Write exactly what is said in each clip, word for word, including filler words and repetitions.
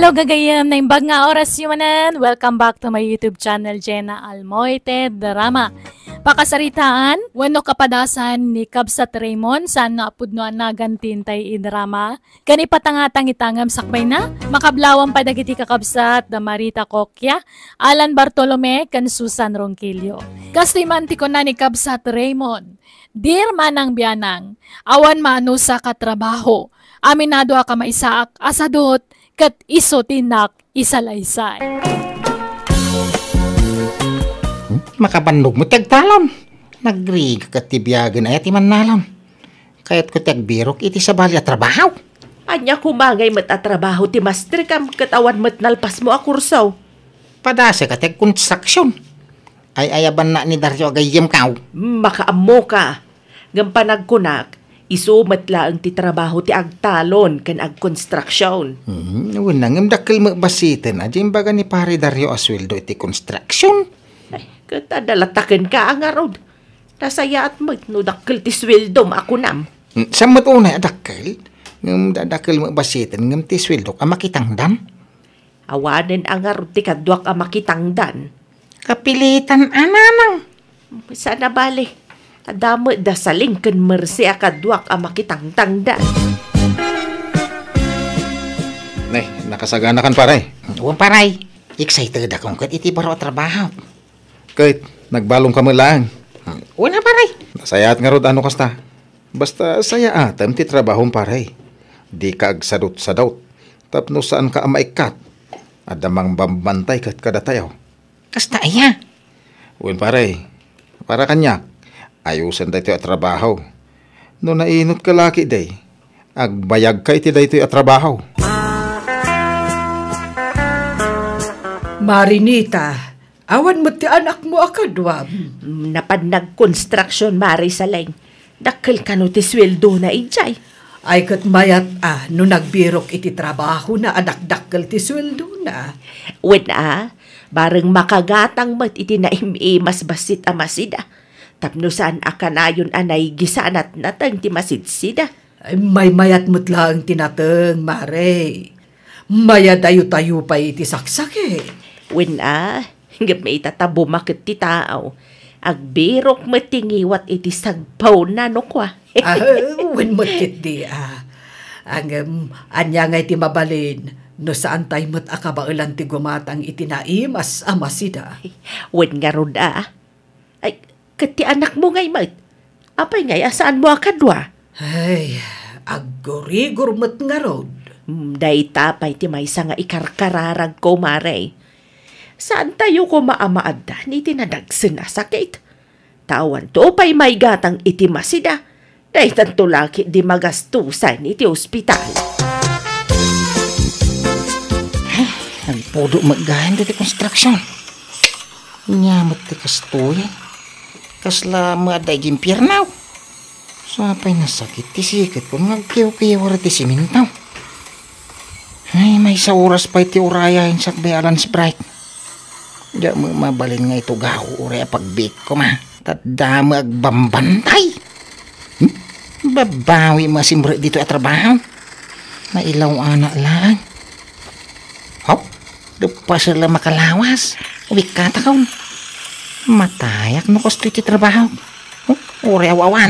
Hello, gagayem, naimbag nga oras yu manen. Welcome back to my YouTube channel, Jenna Almoite Drama. Pakasaritaan, wenno kapadasan ni Kabsat Raymond, saan nga a pudno a naganti intay idrama. Ken ipatangtang ita ngem sakbayna, makablawan pay dagiti kakabsat da Marita Coquia, Alan Bartolome, ken Susan Ronquillo. Kastoy man ti kuna ni Kabsat Raymond, Dear Manang Bianang, awan maanusak a trabaho. Aminado a kamaysaak a sadut, ket isu ti innak isalaysay. Hmm? Makabannog met ti agtalon. Nagrigat ti biagen aya ti mannalon. Kayatko ti agbirok iti sabali a trabaho. Ania koma ngay met a trabaho ti mastrikam ket awan met nalpasmo a kurso? Padasek a ti agkonstruksion. Ay-ayabannak ni Dario a gayyemko. Makaammoka. Ngem panagkunak, isu met laeng ti trabaho ti agtalon ken agkonstruksion. Hmm, wen, ngem dakkel met bassiten a di imbaga ni Pare Dario a sueldo iti konstruksion. Ay, ket adda latta kenka a ngarud. Nasayaat met no dakkel ti sueldom a kunam. Hmm, saan met unay a dakkel? Ngem da-, dakkel met bassiten ngem ti sueldok a makitangdan. Awanen a ngarud ti kaduak a makitangdan. Kapilitan a nanang. Saan a bale. Adda met da Saling ken Mercy a kaduak a makitangtangdan. Ne, nakasaganakan, pare. Wen, pare. Excited ako ket iti baro a trabaho. Ket, nagbalomka met laeng. Wen a, pare. Nasayaat ngarud a no kasta. Basta sayaatem ti trabahom, pare. Dika agsadutsadut. Tapno saanka a maikkat. Adda mangbambantay ket kadatayo. Kasta aya? Wen, pare. Para kaniak, ayosen daytoy a trabaho. No nainot ka laki, day, agbayagka iti daytoy a trabaho. Marinita, awan met ti anakmo a kaduam. Mm, napan nagkonstruksion, Mari Saleng. Dakkel kano ti sueldona idiay? Ay, ket mayat a no nagbirok iti trabahona a dakdakkel ti sueldona. Wen a, bareng makagatang met iti naim-imas bassit a masida. Tapno saan a kanayon a naigisanat nateng ti masidsida. Ay, maymayat met laeng ti nateng, Mare. Mayadayo-tayo pay iti saksakit. Wen a, ngem ita ta bumaket ti tao. Agbirok met ti ngiwat iti sagpawna no kua. Ah, wen met ketdi, ah. Ngem, ania ngay ti mabalin no saantay met a kabaelan ti gumatang iti naimas a masida? Wen ngarud, ah. Ay, ket ti anakmo ngay met? Apay ngay a saanmo a kadua? Ay, aggurigor met ngarud. Hmm, dayta pay ti maysa nga ikarkararagko, Mare. Saantayo koma a maaddan iti nadagsen a sakit. Ta awanto pay maigatang iti masida. Daytanto la ketdi magastusan iti ospital. Ay, nagpudo met gayen daytoy konstruksion. Ania met ti kastoy? Kasla met adda iti impierno? Sapay nasakit ti siketko nga agkiwkiwar iti siminto. Ay, maysa oras pay ti urayen sakbay a lunch break. Diak met mabalin nga itugaw uray a pagbiit koma. Ta adda met agbambantay. Hmm? Babawi met a simrek ditoy a trabaho. Nailaw-anak laeng. Haw? Leppes la makalawas. Uwikkatakon. Matayak no kastoy ti trabaho. Huh? Uray aw-awan.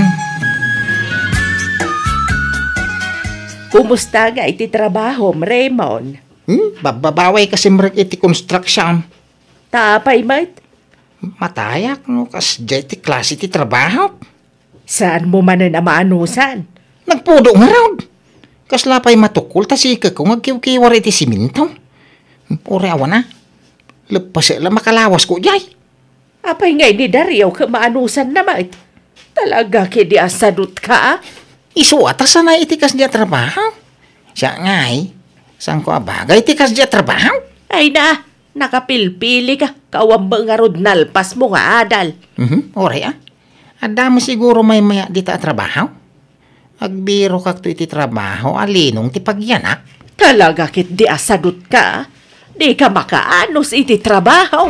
Kumusta ngay ti trabahom, Raymond? Hmm? Babbabawi ka simrek iti construction. Ta apay met? Matayak no kasdiay ti klase ti trabaho. Saanmo manen a maanusan? Nagpudo ngarud. Kasla pay matukol ta sikeko nga agkiwkiwar iti siminto. Uray awan a. Leppes la makalawasko diay. Apay ngay ni Dario ket maanusanna met? Talaga ketdi a sadutka, a? Isu a ta sanay iti kasdi a trabaho. Siak ngay, saanko a bagay iti kasdi a trabaho. Ay na, nakapilpilika, ket awan met ngarud nalpasmo nga adal. Mhm, uray a. Adda met siguro maymayat dita a trabaho. Agbirokakto iti trabaho a linong ti pagyanak. Talaga ketdi a sadutka, a? Dika makaanus iti trabaho.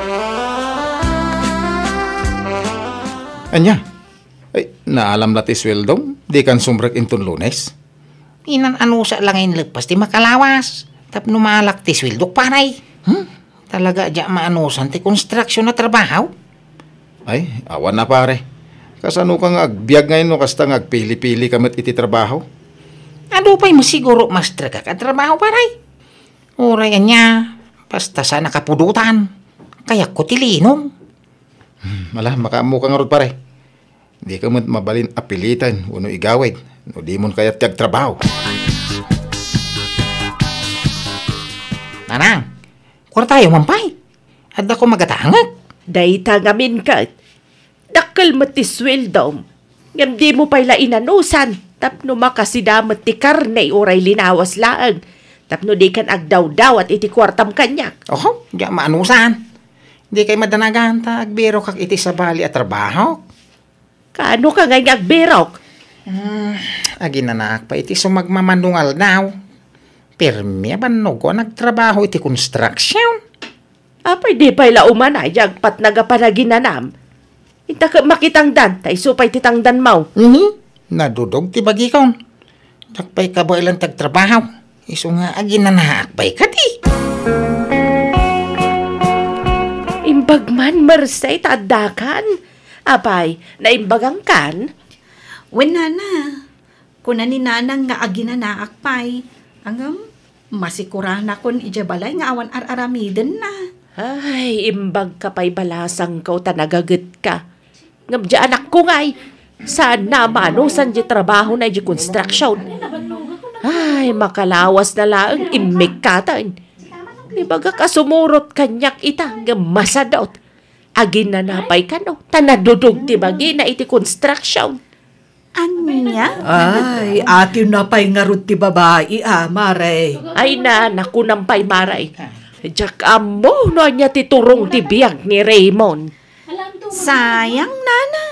Ania? Ay, naalam la ti sueldom? Dikan sumrek inton Lunes? Inan-anusak la nga inleppas ti makalawas. Tapno maalak ti sueldok, pare. Hmm? Talaga, diak maanusan ti construction a trabaho. Ay, awan na, pare. Kasano ka nga agbiag ngayon no kasta nga agpili-pili ka met iti trabaho? Adu pay mo siguro mastrek a trabaho, pare. Uray ania, basta sa nakapudotan. Kayatko ti linong. Hmm, ala, makaammo ka ngarud, pare. Di ka met mabalin a piliten wenno igawid no dimon kayat ti agtrabaho. Nanang, kuartayo man pay. Adda ko magatangek. Dayta ngamin ket, dakkel met ti sueldom. Ngem dimo pay la inanusan tapno makasida met ti karne uray linawas laeng, tapno dikan agdawdawat iti kuartam kaniak. Oho, diak maanusan. Di kay madanagan ta agbirokak iti sabali a trabaho. Kaano ka ngay nga agbirok? Hmm, aginanaak pay iti sumagmamano nga aldaw. Permi a bannogko a nagtrabaho iti construction. Apay di pay la umanay ti agpatnag a panaginanam? Inta ket makitangdan, ta isu pay ti tangdanmo. Mhm. Nadudog ti bagikon. Diak pay kabaelan ti agtrabaho. Isu nga aginanaak pay kadi. Imbag man, Mersey, ta addakan. Apay, naimbagangkan? Wen, nana. Kuna ni nanang nga aginanaak pay. Ngem, masikuranakon idiay balay nga awan ar-aramidenna. Ay, imbagka pay balasangko ta nagagetka. Ngem diay anakko ngay, saanna a maanusan diay trabahona idiay construction. Ay, makalawas na laeng immikkaten. Ibagak a sumurot kaniak ita, ngem masadot. Aginana pay kano, ta nadudog ti bagina iti construction. Ania? Ay, atiwna pay ngarud ti babai, a, mare. Ay na, nakunam pay, mare. Diak ammo no ania ti turong ti biag ni Raymond. Sayang, nana.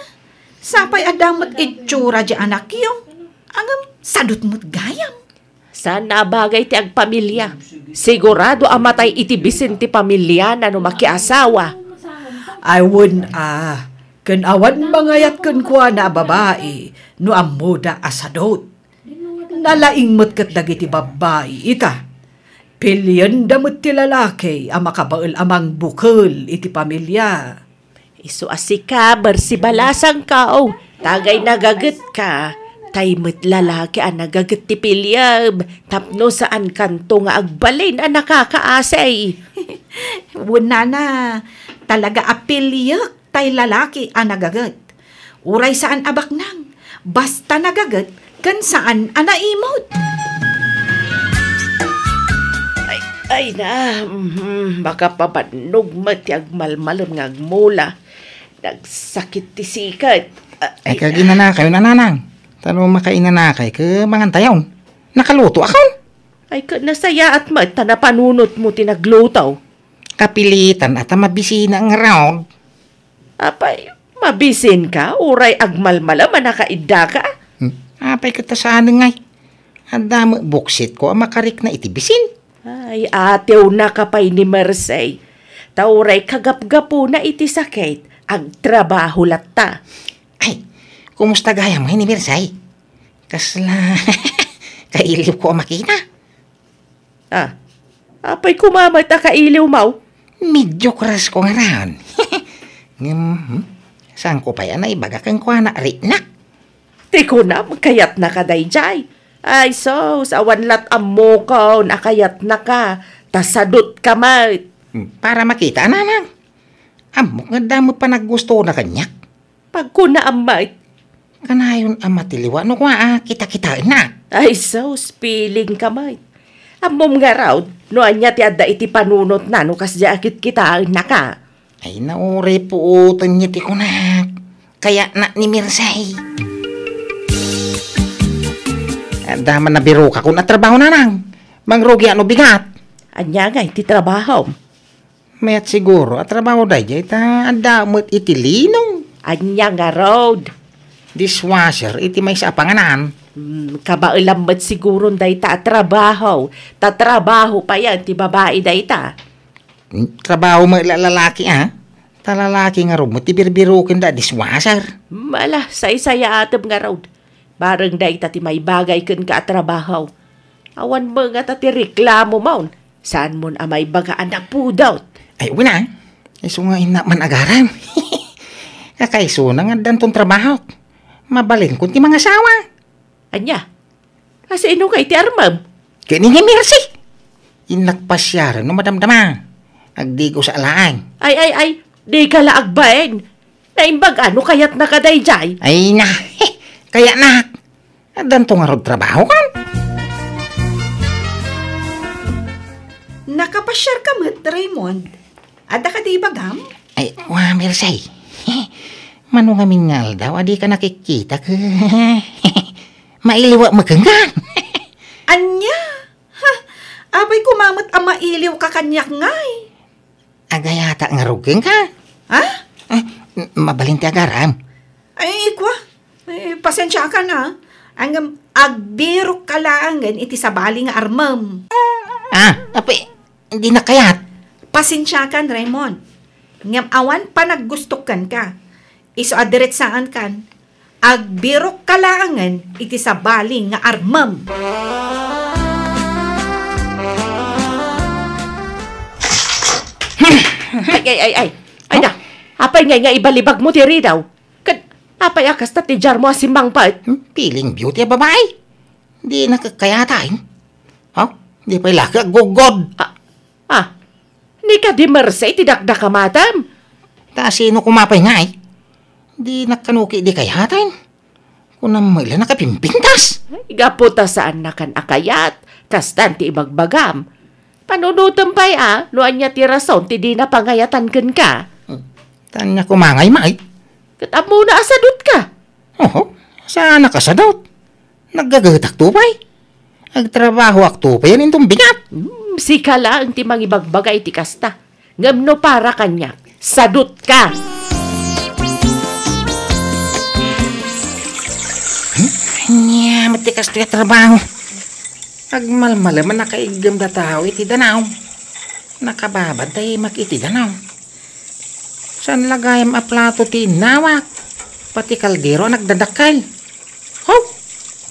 Sapay adda met itsura ti anakyo. Ngem, sadot met gayam. Saan a bagay ti agpamilia. Sigurado a matay iti bisin ti pamiliana no makiasawa. Ay, wen a, ken awan mangayat kenkuana a babai no ammoda a sadot. Nalaing met ket dagiti babbai ita. Pilienda met ti lalaki a makabael a mangbukel iti pamilia. Isu a sika, Mersey, balasangko, o, tagay nagagetka, tay met lalaki a nagaget ti piliem, tapno saankanto nga agbalin a nakakaasi. Wen, nana, talaga a piliek tay lalaki a nagaget. Uray saan a baknang, basta nagaget ken saan a naimot. Ay, ay na, mhm, makapabannog met ti agmalmalem nga agmula. Nagsakit ti sikat. Ah, ay, ay, kaginanakayon, nanang. Tano makainanakay, ke mangantayon. Nakaluto akon. Ay, ke nasayaat met, ta napanunotmo ti nagluto. Kapilitan, ata mabisina nga raon. Apay, mabisinka, uray agmalmalem a nakaiddaka? Hmm, apay ket ta saan ngay? Adda met buksitko a makarikna iti bisin. Ay, atiwnaka pay ni Mersey. Ta uray kagapgapuna iti sakit, agtrabaho latta. Ay, kumusta gayam ngay ni Mersey? Kasla kailiwko a makita. Ah, apay koma met a kailiwmo? Medyo crush ko ngarud. Ngem, hmm, saanko pay a naibaga kenkuana, riknak. Ti kunam, kayatnaka daydiay. Ay, sus, awan lat' ammokon a kayatnaka, ta sadutka met. Hmm, para makita, nanang. Ammok nga adda met panaggustona kaniak. Pagkunaam met. Kanayon a matiliwa no kua a kitakitaenna. Ay, sus, pilingka met. Ammom ngarud, no ania ti adda iti panunotna no kasdiay a kitkitaennaka. Ay, nauray puoten ti kunak. Kayatnak ni Mersey. Adda man nabirokakon a trabaho, nanang. Mangrugiak no bigat. Ania ngay ti trabahom? Mayat siguro a trabaho daydiay ta adda met iti linong. Ania ngarud? Dishwasher iti maysa a panganan. Hmm, kabaelam met siguron dayta a trabaho. Ta trabaho payen ti babai dayta. Hmm, trabaho met la lalaki, a? Ta lalaki ngarud met ti birbirokenda a dishwasher. Hmm, ala, saysayaatem ngarud. Bareng dayta ti maibagay kenka a trabaho. Awan mengat a ti reklamomon. Saanmon a maibaga a napudot? Ay, wen a. Isu nga innak man agaram. Kakaisuna nga addanton trabahok. Mabalinkon ti mangasawa. Ania? Asino nga iti armem? Ken ni Mercy. Innak pasiaren no madamdama. Agdigo sa alaen. Ay, ay, ay, dika la agbain. Naimbag a no kayatna kadaydiay? Ay na, kayatnak. Addanto ngarud trabaho kan? Nakapasiarka met, Raymond. Adda kadi ibagam? Ay, wa, Mercy. Mano ngamin nga aldaw a dika nakikkitak. Mailiwak met kenka. Ania? Ha? Apay koma met a mailiwka kaniak ngay? Agayatak ngarud kenka? Ha? Ah, m-, mabalin ti agaram. Ay, kua. Ay, pasensiakan a. Ngem agbirokka laengen iti sabali nga armem. Ah, apay, dinak kayat. Pasensiakan, Raymond. Ngem awan panaggustok kenka. Isu a diretsaankan, agbirokka laengen iti sabali nga armem. Ay, ay, ay, ay. Ay, da. Apay ngay nga ibalibagmo ti ridaw? Ket apay a kasta ti diarmo a simmangpet? Hmm, feeling beauty a babai. Dinak kayatan. Ha? Di pay laki aggugod. Ah, ah. Ni kadi Mercy ti dakdakamatem? Ta sino koma pay ngay? Dinak kano ketdi kayatan. Kunam met la nakapimpintas. Ay, gapu ta saannakan a kayat, kastan ti ibagbagam. Panunotem pay a, no ania ti rason ti dina pangayatan kenka. Hmm. Ta ania koma ngay, May? Ket ammona a sadutka. Oho, saanak a sadut. Naggagahetakto pay. Agtrabahoakto pay a inton bigat. Hmm, sika laeng ti mangibagbaga iti kasta. Ngem no para kaniak, sadutka. Hmm? Ania met ti kastoy a trabaho? Agmalmaleman a kaiggemda tao iti danaw. Nakababantay met iti danaw. Saan la gayam a plato ti innawak? Pati kaldero a nagdadakkel. Ho!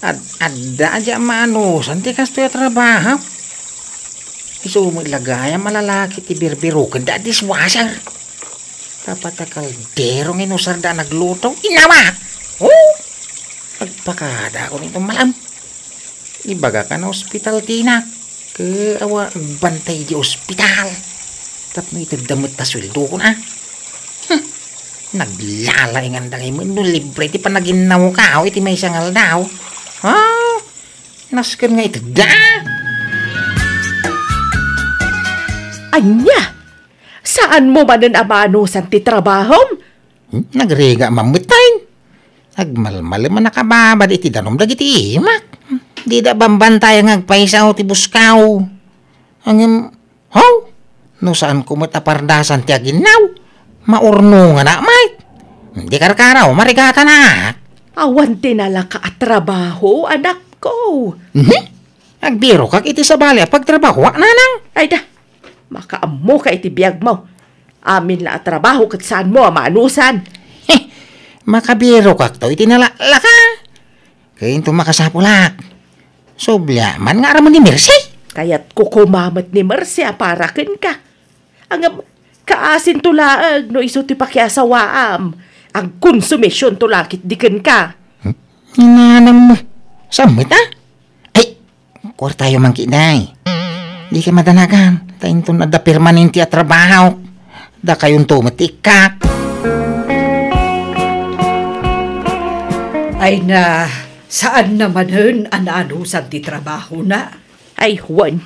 Ad-, adda a di a maanusan ti kastoy a trabaho. Isu met la gayam a lalaki ti birbirokenda a dishwasher. Tapno kaldero nga inusarda a nagluto, innawak! Ho! Agpakadakon iton mal-am. Ibagak a naospital ti inak. Ket awan agbantay di ospital. Tapno itedda met ta sueldokon a. Hmm. Naglalainganda ngay met no libre ti panaginnawko iti maysa nga aldaw. Ha? Nasken nga itedda. Ania? Saanmo manen a maanusan ti trabahom? Hmm? Nagrigat man met tay. Agmalmaleman a nakababad iti danum dagiti imak. Dida bambantayan nga agpayso ti buskaw. Ngem, haw? No saanko met a pardasan ti aginnaw, maurnonganak met. Di karkaro, marigatanak. Awan ti nalaka a trabaho, anakko. Mhm. Agbirokak iti sabali a pagtrabahoak, nanang. Ay da, makaammoka iti biagmo. Amin la a trabaho ket saanmo a maanusan. Heh, makabirokakto iti nalaklaka. Ket inton makasapulak, sublia man nga aramon ni Mercy. Kayatko koma met ni Mercy a para kenka. Ngem, kaasinto laeng no isu ti pakiasawaam. Agkonsumisionto la ketdi kenka. Hmm? Inanam, saan met a? Ay, kuartayo man ketdi. Dika madanagan, ta inton adda permanente a trabaho, dakayonto met ti ikkak. Ay na, saanna manen a naanusan ti trabahona? Ay, wen.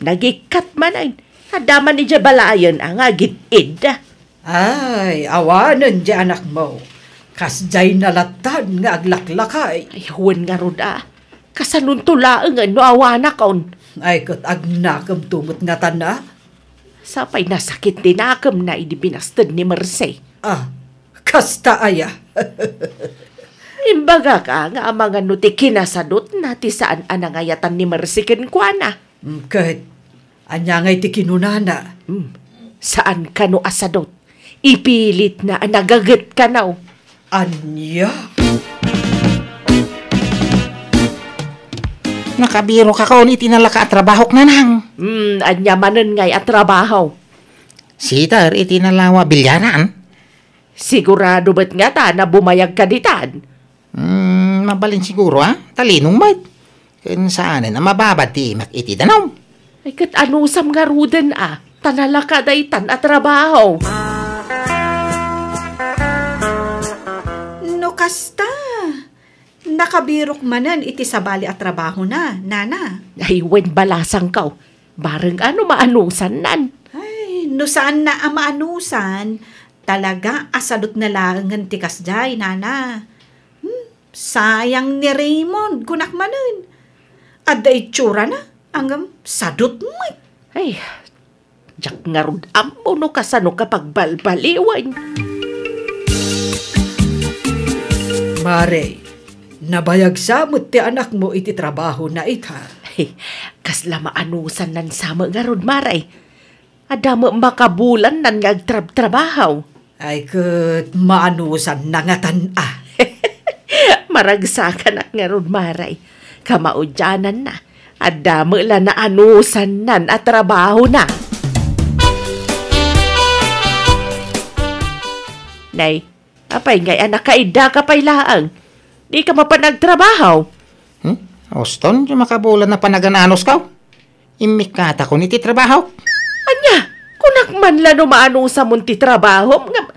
Nagikkat manen. Adda man idiay balayen a nga agid-id. Ay, awanen di anakmo. Kasdiay nalatan nga aglaklakay. Ay, wen ngarud a. Kasanonto laengen no awanakon? Ay, ket agnakemto met ngatan a? Sapay nasakit ti nakemna idi binasted ni Mercy. Ah, kasta aya? Imbagak a nga amangan no ti kinasadutna ti saan a nangayatan ni Mercy kenkuana. Mm, ket ania ngay ti kinunana? Hmm, saan kano a sadut. Ipilitna a nagaget kano. Ania? Nakabirok a kaon iti nalaka a trabahok, nanang. Hmm, ania manen ngay a trabaho? Sitar iti nalawa bilyaran. Sigurado met ngata a bumayag ka ditan? Hmm, mabalin siguro, a. Talinong met. Ken saanen a mababad ti imak iti danum. Ay, ket anusam ngaruden, a. Ta nalaka daytan a trabaho. No kasta, nakabirok manen iti sabali a trabahona, nana. Ay, wen, balasangko. Bareng a no maanusannan. Ay, no saanna a maanusan, talaga a sadutna laengen ti kasdiay, nana. Hmm, sayang ni Raymond, kunak manen. Adda itsurana, ngem sadut met. Ay, diak ngarud ammo no kasano ka pagbalbaliwen. Mare, nabayag sa met ti anakmo iti trabahona ita? Ay, kasla maanusannan sa met ngarud, mare. Adda met makabulannan nga agtrabtrabaho. Ay, ket maanusanna ngatan, a. Maragsakanak ngarud, mare. Kamaudiananna, adda met la naanusannan a trabahona. Nay, apay ngay a nakaiddaka pay laeng? Dika mapan agtrabaho? Hmm? Uston, ti makabulan a panagan-anusko. Immikkatakon iti trabahok. Ania? Kunak man la no maanusamon ti trabahom, ngem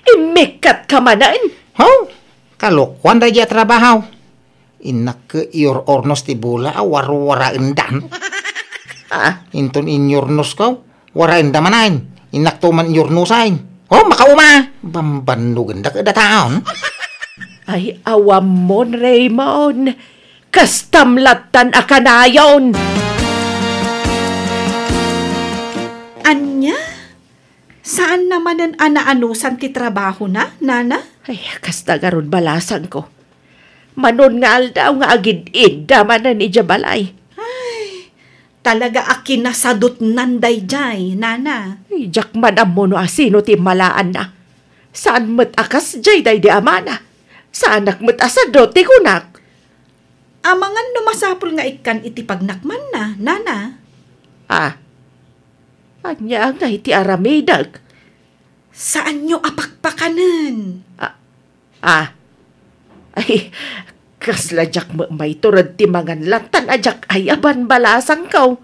immikkatka manen? Haw? Kalokuan daydi a trabaho. Innak ket iyor-ornos ti bola a warwaraendan. Ah? Inton inyornosko, waraenda manen. Innakto man iyornosan. Oh, makauma! Bambannogendak ida taon. Ay, awammon, Raymond. Kastam lattan a kanayon. Ania? Saanna manen a naanusan ti trabahona, nana? Ay, kasta garud balasangko. Manon nga aldaw nga agid-idda manen idiay balay. Ay, talaga a kinasadutnan daydiay, nana. Ay, diak man ammo no asino ti immalaanna. Saan met a kasdiay daydi amana. Saanak met a sadut ti kunak. Amangan no masapul nga ikkan iti pagnakmanna, nana. Ah, ania ngay ti aramidek? Saanyo a pakpakanen. Ah, ah. Ay, kasla diak met maitured ti mangan lattan a diak ayaban balasangko.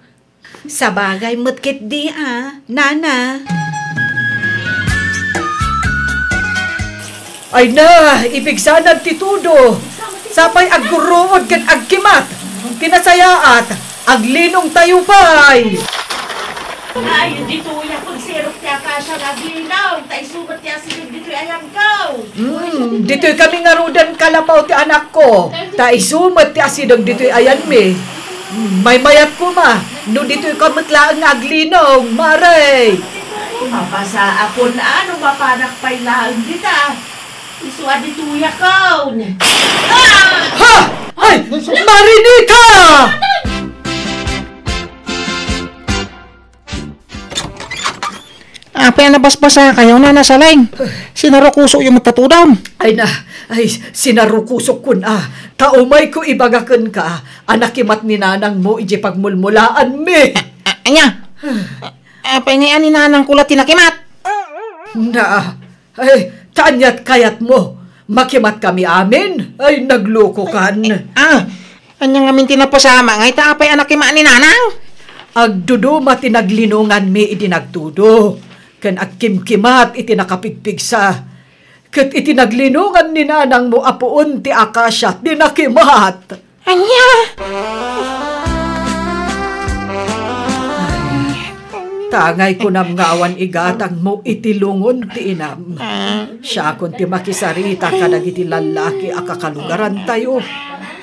Sabagay met ketdi a, nana. Ay na, ipigsanan ti tudo. Sapay aggurruod ken agkimat. Ti nasayaat, aglinong tayo pay. Ay, ditoy a pagsirok ti akasia nga aglinong, ta isu met ti asideg ditoy ayanko. Hmm, ditoy kami ngaruden kalapaw ti anakko, ta isu met ti asideg ditoy ayanmi. Hmm, maymayat koma, no ditoy ka met laeng nga aglinong, mare. Mapasaakon a no mapanak pay laeng dita. Isu a ditoy a kaon. Ah! Ha! Ay, Marinita! Apay a nabasbasakayo, Nana Saleng? Sinarukusokyo met ta tudom. Ay na, ay, sinarukusokkon a. Ta umayko ibaga kenka a nakimat ni nanangmo idiay pagmulmulaanmi. A-, a-, ania? A-, apay ngay a ni nanangko la ti nakimat? Na, Ay, ta aniat kayatmo? Makimatkami amin? Ay, naglokokan. Ay, ah, ania ngamin ti napasamak ngay ta apay a nakimat ni nanang? Agduduma ti naglinonganmi idi nagtudo, ken agkimkimat iti nakapigpigsa. Ket iti naglinongan ni nanangmo a puon ti akasia ti nakimat. Ania? Ay, ta ngay kunam nga awan igatangmo iti lungon ti inam. Siakon ti makisarita kadagiti lallaki a kakalugarantayo.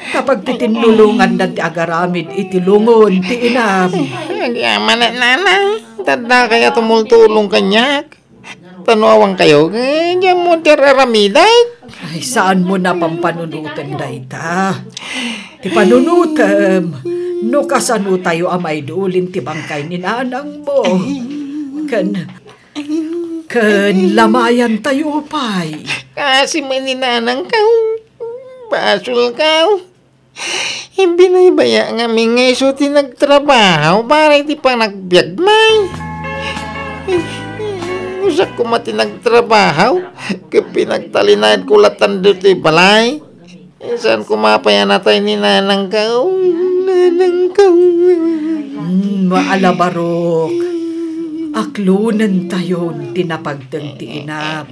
Ta pagtitinnulongandan ti agaramid iti lungon ti inam. Agyamanak, Nana. Tadda kaya tumultulong kaniak. Ta no awan kayo, eh, diay mo ti ar-aramidek. Ay, saanmo a pampanunoten dayta. Ti panunotem, no kasano tayo a maidulin ti bangkay ni nanangmo. Ken, ken lamayan tayo pay. Kaasi met ni nanangko. Basolko. Ibinaybaya ngamin nga isu ti nagtrabaho para iti panagbiagmi. Usak koma ti nagtrabaho, ket pinagtalinaedko latta ditoy balay. Saan koma pay a natay ni nanangko? Nanangko. Hmm, maalabarok. Aklonentayon ti napagteng ti inam.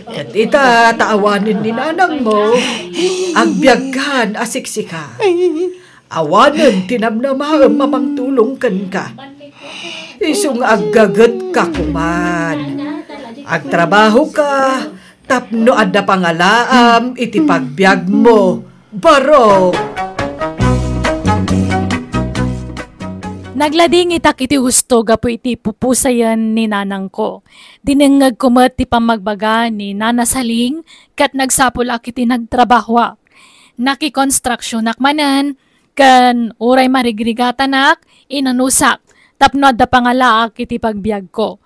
Ket ita ta awanen ni nanangmo, agbiagkan a siksika. Awanen ti namnamaem a mangtulong kenka. Isu nga aggagetka koman. Agtrabahoka tapno adda pangalaam iti pagbiagmo. Barok! Nagladingitak iti husto gapu iti pupusayen ni nanangko. Dinengngegko met ti pammagbaga ni Nana Saling ket nagsapulak iti nagtrabahoak. Nakikonstruksionak manen ken uray marigrigatanak, inanusak tapno adda pangalaak iti pagbiagko.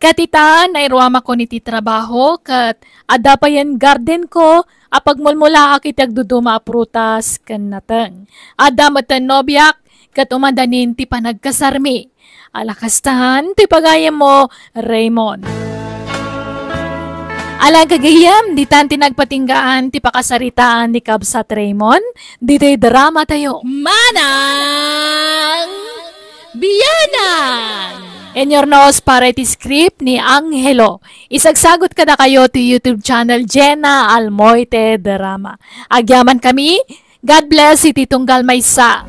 Ket ita, nairuamakon iti trabaho ket adda payen gardenko a pagmulmulaak iti agduduma a prutas ken nateng. Adda metten nobiak ket umadanin ti panagkasarmi. Ala kastan ti pagayammo, Raymond. Ala gagayam, ditan ti nagpatinggaan ti pakasaritaan ni Kabsat Raymond, ditoy drama tayo. Manang Bianang! Inurnos para iti script ni Angelo. Isagsagot kadakayo ti YouTube channel Jenna Almoite Drama. Agyaman kami, God bless iti tunggal maysa.